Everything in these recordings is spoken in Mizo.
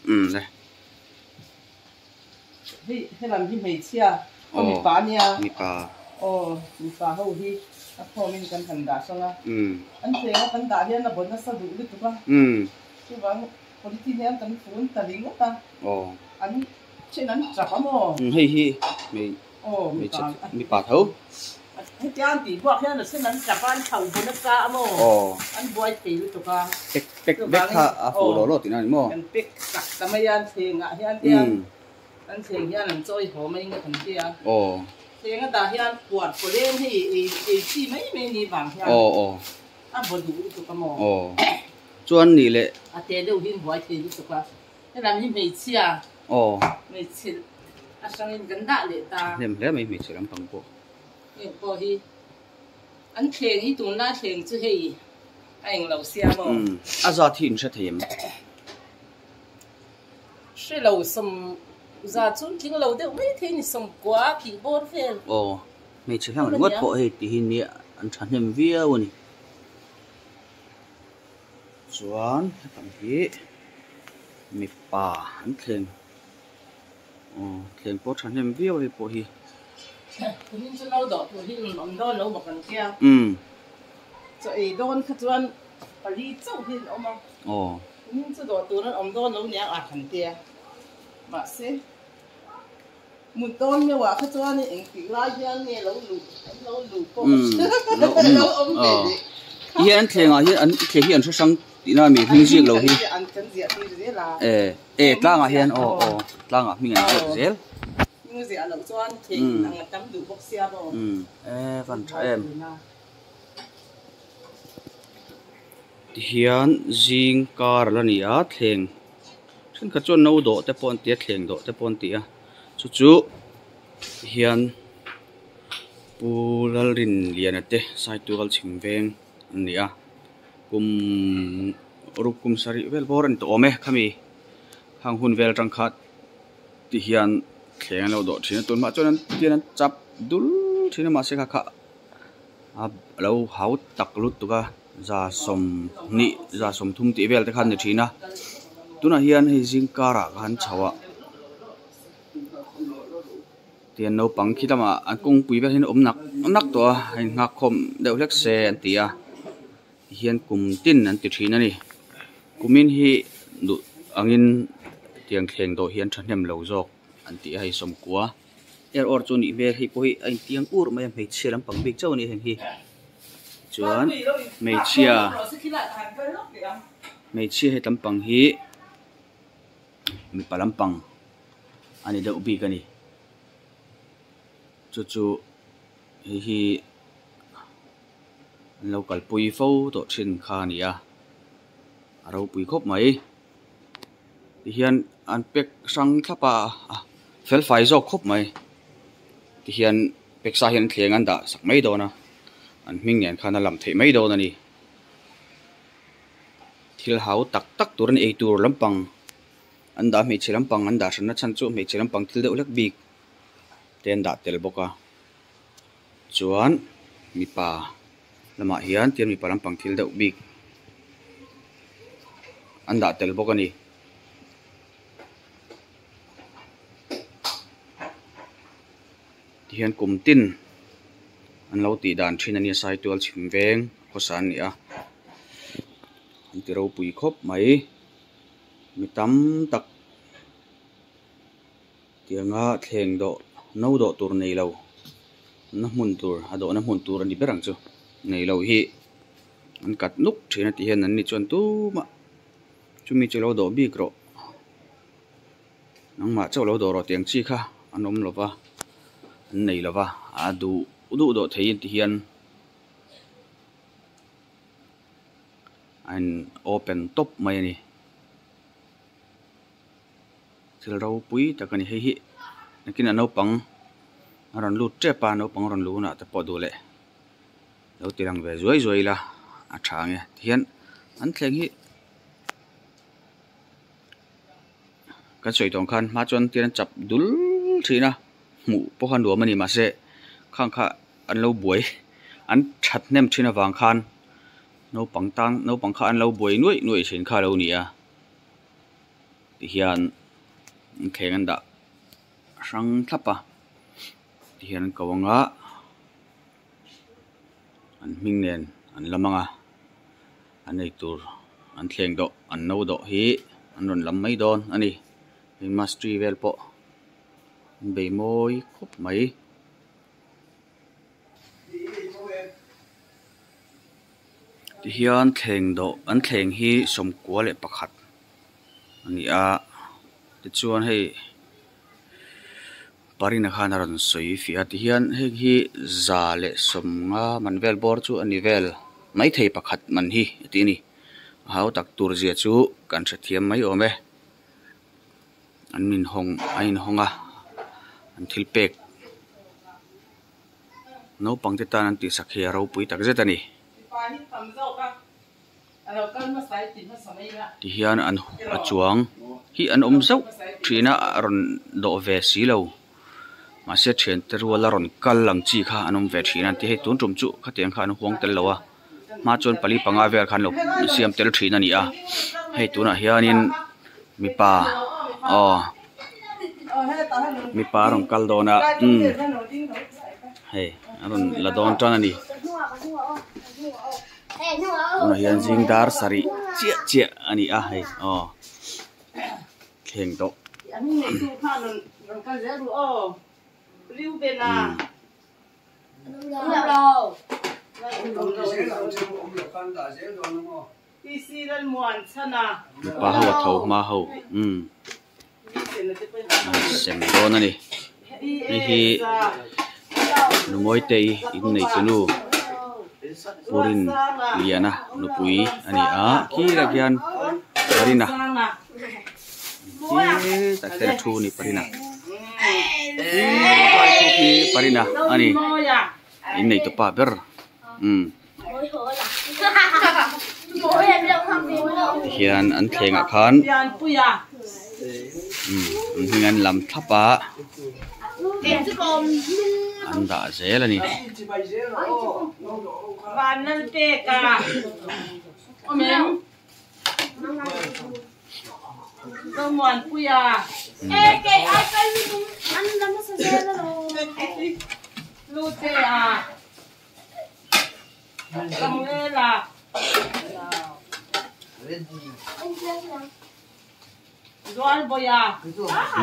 Umm le. Hei helam hi hmeichhia aw mipa ania. Mipa. Aw mipa ho hi a khawmin kan han dah hrang a. An thleng a kan dah hian a baw nasa duh lutuk a. Chuvang polythene hian kan fun ta ringawt a. Aw. An then an tap a maw? Hei hi hmei Aw mipa mipa tho. Hetia an tih buak hian a then an tap a an thlauh baw nasa a maw? Aw. An buai thei lutuk a. Pek pek vek kha a fuh lo lo tihna a ni maw? Kan pek tak ta mai a an thlengah hian te a an thleng hian an chawi haw mai nge kan tia. Aw. Thleng a dah hian puar pawleng hei ei ei chi mai mai ni vang hian. Aw aw. A baw duh lutuk a maw? Aw. Chuan nih leh. A te deuh hi an buai thei lutuk a. Helam hi hmeichhia. Aw. Hmeichhe a hrangin kan dah leh ta. Thahnem hle mai hmeichhe lampang pawh. Heng pawh hi an thleng hi tunlai thleng chu hei a englo sia maw. Umm a zat hi in hre thei em? Hre lo sawm za chu tling lo deuh mai thei ni sawmkua tih bawr vel. Aw hmeichhe hlang ringawt pawh hei ti hi nia an thahnem viau a ni. Chuan hetang hi mipa an thleng aw thleng pawh thahnem viau hei pawh hi. Kumin chu no dawh tur hi an awm dawn lo bawk an tia. Umm. Chaw ei dawn kha chuan pali chauh hi an awm a. Aw. Kumin chu dawh tur an awm dawn lo niang a han tia. Mahse Mut dawn meuh ah kha chuan engtik lai hian nge lo luh an lo luh pawh lo awm lo awm ve leh ti hian an thleng ah hian an thleng hi an hre hrang tihna ami hming ziak lo hi an kan ziah tir zel a e e tlang ah hian aw aw tlang ah hming an ziak zel hming ziah loh chuan thleng in ang a tam duh bawk sia maw e van tha em ti hian zing kar a la ni a thleng Thenkhat chuan no dawh te pawh an ti a thleng dawh te pawh an ti a chu chu hian Pu Lalrinliana te Saitual chhim veng an ni a kum ruk kum sarih vel bawr a ni tawh awm e khami hang hun vel atang kha ti hian thleng an lo dawh thin a tunhma chuan an tian an chap dul thin a mahse kha kha a lo hau tak lutuk a za sawmhnih za sawmthum tih vel te khan ni thin a tunah hian hei zing karah khan chho ah tian naupang khi lamah an kawngpui vel hian a awm nak nak tawh a a innghak khawm deuh hlek se an ti a tihian kum tin an ti thin a ni kumin hi duh angin tiang thleng dawh hi an thahnem lo zawk an ti a hei sawmkua. Er awr chu nih hmel hei pawh hi a intiang ur mai a hmeichhia lampang bik chauh a ni heng hi chuan hmeichhia hmeichhia he lampang hi mipa lampang a ni deuh bik a ni chu chu hei hi an lo kalpui fo tawh thin kha a ni a a ropui khawp mai. Tihian an pack hrang thlap a fel fai zawk khawp mai tihian pack sa hian thleng an dah sak mai dawn a an hming nen khan a lam theih mai dawn a ni thil hau tak tak tur a ni eitur lampang an dah hmeichhe lampang an dah hranna chhan chu hmeichhe lampang thil deuh hlek bik te an dah tel bawk a chuan mipa lamah hian tian mipa lampang thil deuh bik an dah tel bawk a ni. Tihian kum tin an lo tih dan thin a nia Saitual chhim veng khawsa an ni a an ti ropui khawp mai mi tam tak tianga thleng dawh no dawh tur nei lo na hmun tur a dawhna hmun tur a ni ber ang chu nei lo hi an kat nuk thin a tih hian an ni chuan tumah chumi chu lo dawh bik rawh nangmah chauh lo dawh rawh tih ang chi kha an awm lo va an nei lo va a duh duh dawh theihin ti hian a in open tawp mai a ni. Thil ropui tak a ni hei hi nakin a naupang a rawn lut tep a naupang rawn luh hunah te pawh duh leh lo ti lang ve zuai zuai ila a tha ang e tihian an thleng hi kan sawi tawh ang khan hma chuan tian an chap dul thin a hmuh pawh kha nuam a ni mahse khang kha an lo buai an that hnem thin avang khan naupang tan naupang kha an lo buai nuaih nuaih thin kha a lo ni a. Tihian an thleng an dah hrang thlap a tihian an ko anga an hming nen an lam ang a an ei tur an thleng dawh an no dawh hi an rawn lam mai dawn a ni christmas tree vel pawh an bei mawi khawp mai. Tihian thleng dawh an thleng hi sawmkua leh pakhat a ni a tichuan hei parina khan a rawn sawi fiah a tihian heng hi za leh sawmnga man vel bawr chu a ni vel maithei pakhat man hi a ti a ni a hau tak tur zia chu kan hrethiam mai awm e an inhawng a inhawng a an thil pek. Naupang te tan an tihsak hi a ropui tak zet a ni. Tihian an a chuang hi an awm zauh thin a a rawn dawh ve si lo mahse thiante ruala rawn kal ang chi kha an awm ve thin a ti hei tun tum chu khatiang kha an huang tel lo a hma chuan pali panga vel khan lo siam tel thin a ni a hei tunah hianin mipa aw mipa a rawn kal dawn a umm hei a rawn la dawn tan a ni tunah hian zing dar sarih chiah chiah a ni a hei aw thleng tawh. Mipa ho a tho hma ho umm an sem dawn a ni hei hi Lumawitei innei tunu Purin Liana nupui a ni a khirah khian Parina khirah khian a thu a ni Parina tlai thu khi Parina a ni innei tupa ber umm. Tihian an thlengah khan umm an hming an lam thlap a an dah zel a ni.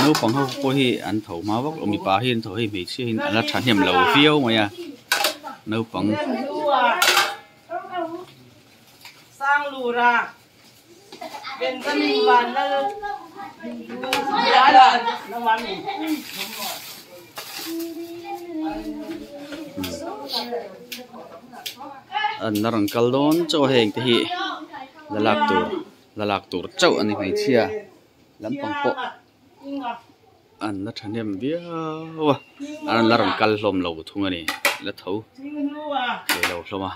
Naupang ho pawh hi an tho hma vak lo mipa hi an tho hei hmeichhia hi an la thahnem lo viau mai a naupang. An la rawn kal dawn chauh a heng te hi la lak tur la lak tur chauh a ni hmeichhia lampang pawh an la thahnem viau a an la rawn kal hlawm lo thung a ni la tho thei lo hlawm a.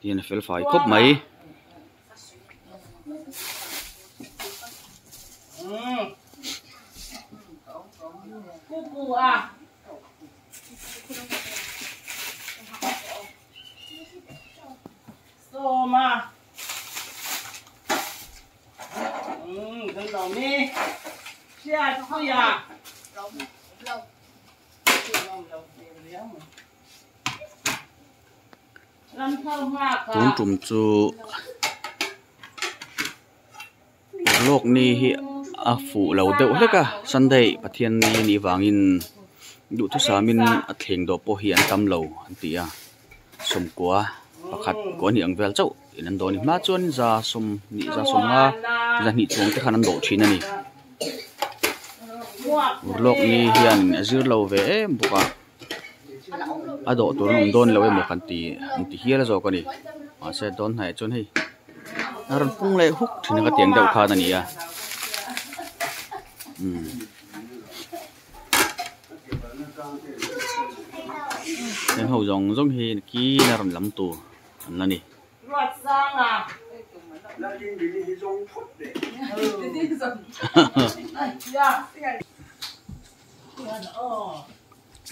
Hian a fel fai khawp mai. Tun tum chu lawk ni hi a fuh lo deuh hlek a Sunday Pathian ni a nih vangin duhthusam in a thleng dawh pawh hi an tam lo an ti a sawmkua pakhat kua hnih ang vel chauh in an dawh a ni hma chuan za sawmhnih za sawmnga za hnih chuang te khan an dawh thin a ni. Urlawk ni hian a zir lo ve em bawk a a dawh tur an awm dawn lo emaw kan ti an ti hial zawk a ni mahse dawn hnaih chuan hei a rawn pung leh huk thin a ka tiang deuh khan a ni a umm heng ho zawng zawng hi kin a rawn lam tur an la ni.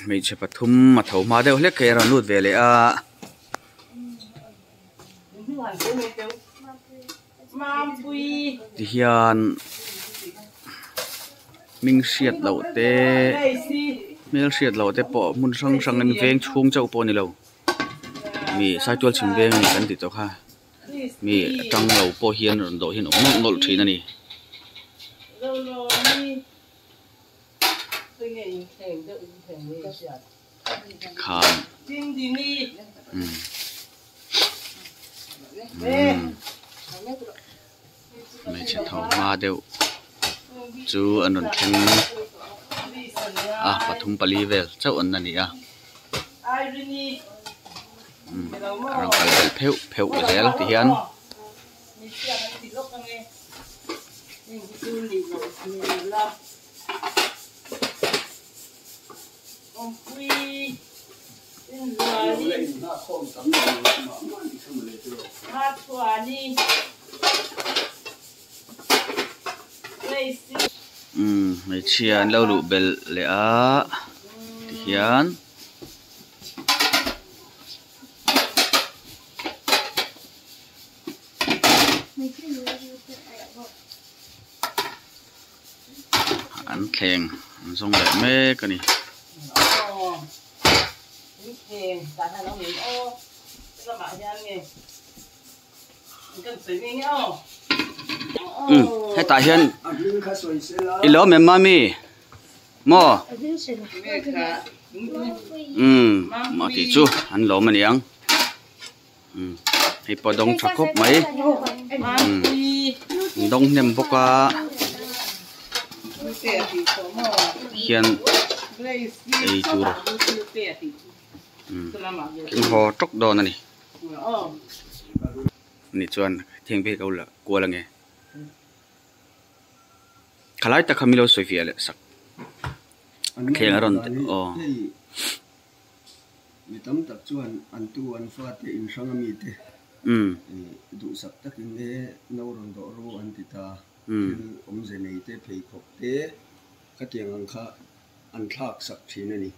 Hmeichhe pathum a tho hma deuh hlek hei a rawn lut ve leh a. Tihian hming hriat loh te hmel hriat loh te pawh hmun hrang hrang in veng chhung chauh pawh a ni lo mi Saitual chhim veng a ni kan tih tawh kha mi atang lo pawh hian rawn dawh hian awm nawlh nawlh thin a ni. Khan hmeichhe tho hma deuh chu an rawn thleng a pathum pali vel chauh an la ni a a rawn kal belh pheuh pheuh zel ti hian. Umm hmeichhia an lo luh belh leh a tihian. An thleng an zawng leh mek a ni. Umm hetah hian i lo awm em mami maw umm mah tih chu an lawm a niang. Umm hei pawh dawng tha khawp mai umm dawng hnem bawk a hian ei tur umm keng haw tawk dawn a ni ani chuan theng phei ka la kual ange khalai tak kha milo sawi fiah leh sak thleng a rawn aw. Mi tam tak chuan an tu an fate in hrang a mite duhsak takin e no rawn dawh ru an ti ta. Thil awmze nei te pheikhawk te khatiang ang kha an thlak sak thin a ni.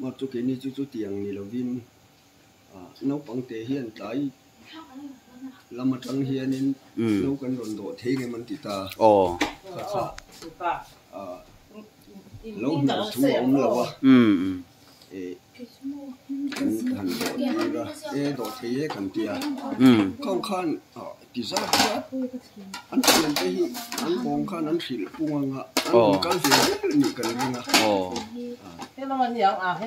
Mah chu keini chu chutiang ni lovin naupang te hian tlai lam atang hianin no kan rawn dawh thei rem an ti ta. Kha kha lo hnar thu a awm lo a. Kan han dawh tir a, e dawh thei e kan ti a, khang khan ti zat zat an thian te hi an bawng khan an hrilh pung ang a, an rawn kal ve zel a nih kan ring a.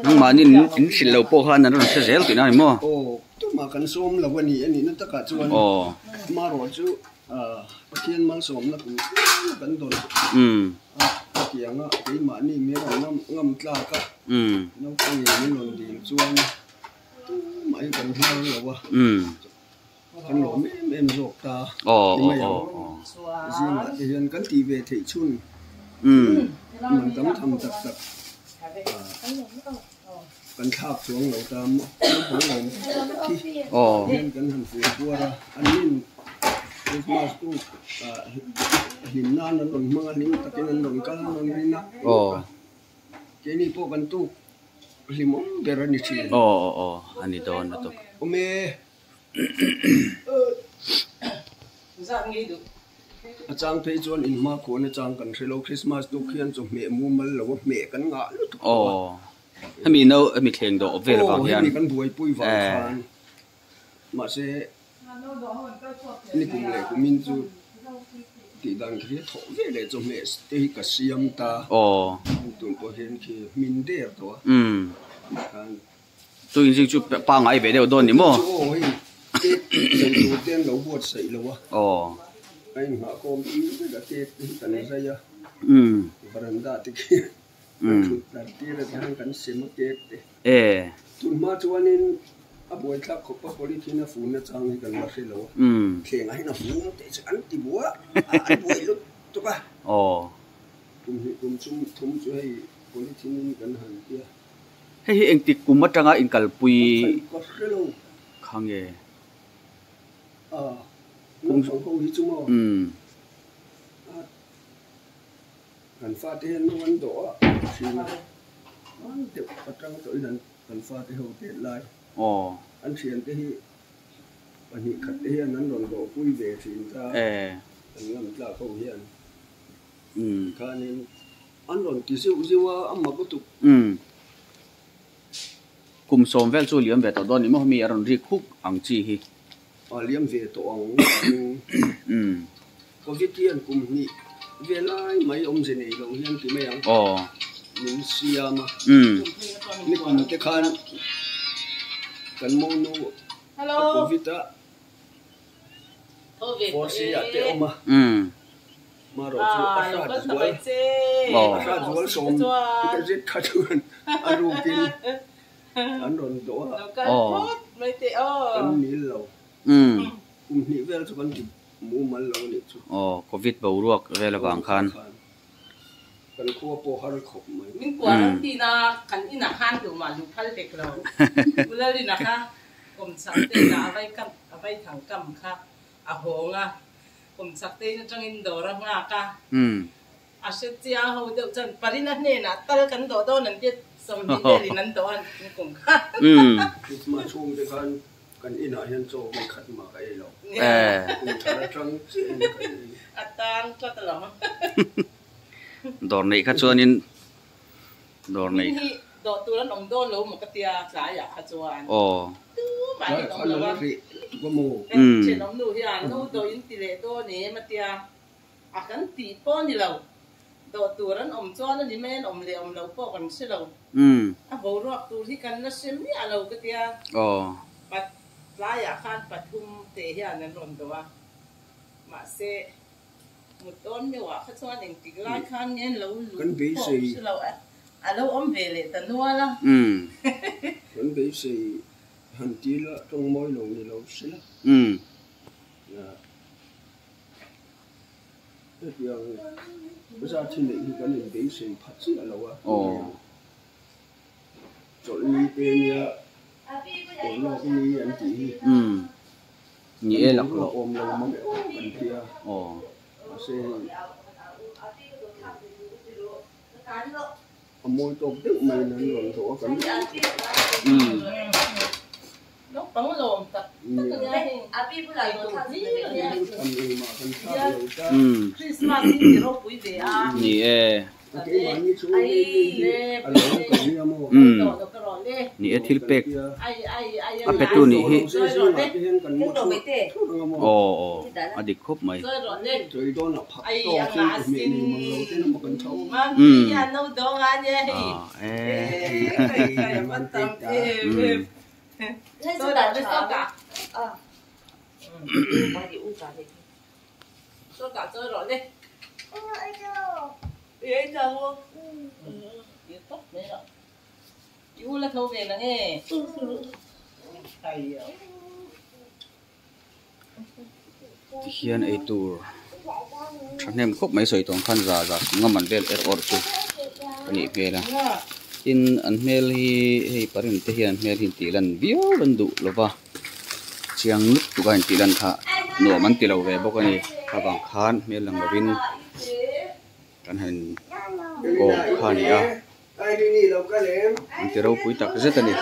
Nangmahni in hrilh loh pawh khan an rawn hre zel tihna a ni maw? Aw, tumah kan sawm lo a ni a nihna takah chuan amaherawh chu Pathian malsawmna kum kan dawn a, hetiang a keimahni mi rawn ngam tlak a, naupangin min rawn dil chuan tumah hi kan hnar lo a, kan lawm em em zawk ta ti mai ang. Zingah te hian kan tih ve theih chhun man tam tham tak tak kan thlak chuang lo ta naupang lawm khi hian kan han fur puar a, an nin Christmas tu hlim nan an rawn hmang a, hlim takin an rawn kal an rawn rin a, keini pawh kan tuk hlimawm ber a ni thin. Aw aw aw a ni dawn lutuk. Awm e. A chang phei chuan in hma khuan a chang kan hre lo Christmas tuk hian chaw hmeh mumal lo a hmeh kan ngah lutuk tawh a. Aw hemi no hemi thleng dawh vel vang hian. Aw hemi kan buaipui vang khan mahse ni kum leh kumin chu tih dan khi thawh ve leh chaw hmeh te hi ka siam ta. Aw. Tun pawh hian khi hmin der tawh a. Khan. Chu inzing chu pangngai ve deuh dawn ni maw? Chu aw hei cake zai tur te an lo buatsaih lo a. Aw. A inghah kawm tir vek a cake te hi kan zai a. Veranda te khi kan thut tar tir a tihian kan sem a cake te. E. Tun hma chuanin a buaithlak khawp a polythene a fun nachang hi kan la hre lo a. Thlengah hian a fun teh chu an ti bua a, an buai lut tuk a. Aw. Kum hnih kum chum thum chu hei polythene in kan han tia. Hei hi engtik kum atanga inkalpui kha nge? Umm. Aw. Pahnih khat te hian an rawn dawhpui ve thin ta. An ngam tlak ho hian. Khanin an rawn ti zeuh zeuh a, a mak lutuk. Kum sawm vel chu liam ve tawh dawn ni maw mi a rawn rik huk ang chi hi. A liam ve tawh ang khanin Covid hian kum hnih ve lai mai awmze nei lo hian ti mai ang. Min siam a. Ni kum te khan kan monu a Covid a 4C ah te awm a. Marawh chu a hrat zual a hrat zual sawm te zet kha chuan a rukin an rawn dawh a. Kan nil lo. Kum hnih vel chu kan ti mumal lo a nih chu. Aw Covid boruak vel avang khan. Kan khua pawh har khawp mai. Min quarantine a kan inah khan tumah luh phal hek lo. Pulalina kha kawmchhak te inah a vai kam a vai thang kam kha a hawng a, kawmchhak te in atangin dawr a nghak a. A hre chiang ho deuh chuan Parina hnenah tal kan dawh dawn an tia 20 velin an dawh a ni kum kha. Christmas chhung te khan Kan inah hian chaw hmei khat mah ka ei lo. Kum thar atang chiahin ka ei. A tang tlat a lo. Dawr neih kha chuanin dawr neih. Min hi dawh tur an awm dawn lo maw ka tia tlaiah kha chuan. Aw. Tumah hi an awm lo a. Kan thenawm nu hian no dawh in ti leh dawn em a tia. A kan tih pawh a ni lo. Dawh tur an awm chuan a ni mai an awm leh awm lo pawh kan hre lo. A boruak tur hi kan la hre miah lo ka tia. Pat tlaiah khan pathum te hian an rawn dawh a. Mahse, mut dawn meuhah kha chuan engtik lai khan nge an lo luh pawh hre lo a. A lo awm ve leh ta nual a. Kan beisei han ti la tawng mawi lo ni lo se la. Hetiang zat hi neih hi kan inbeisei pha chiah lo a, chawlhni te nia awlawk ni an tih hi kan boruak awm lo mang em kan tia, mahse hei a mawi tawk deuh maiin an rawn dawh a kan Naupang lawm tak tak a nia hei. Tham engmah kan thlak lo ta. Christmas hi ti ropui ve a. Ni e. Keimahni chu hei hi a lo kan nia maw. Ni e thil pek a petu nih hi. Aw aw a dik khawp mai. Tihian eitur thahnem khawp mai sawi tawng khan za za sum ngam an vel er awrh chu a nih hmel a tin an hmel hi hei parin te hian an hmel hi intih lan viau an duh lo va chiang lutuk a intih lan kha nuam an ti lo ve bawk a ni avang khan hmel lang lovin kan han kawm kha a ni a an ti ropui tak zet a ni.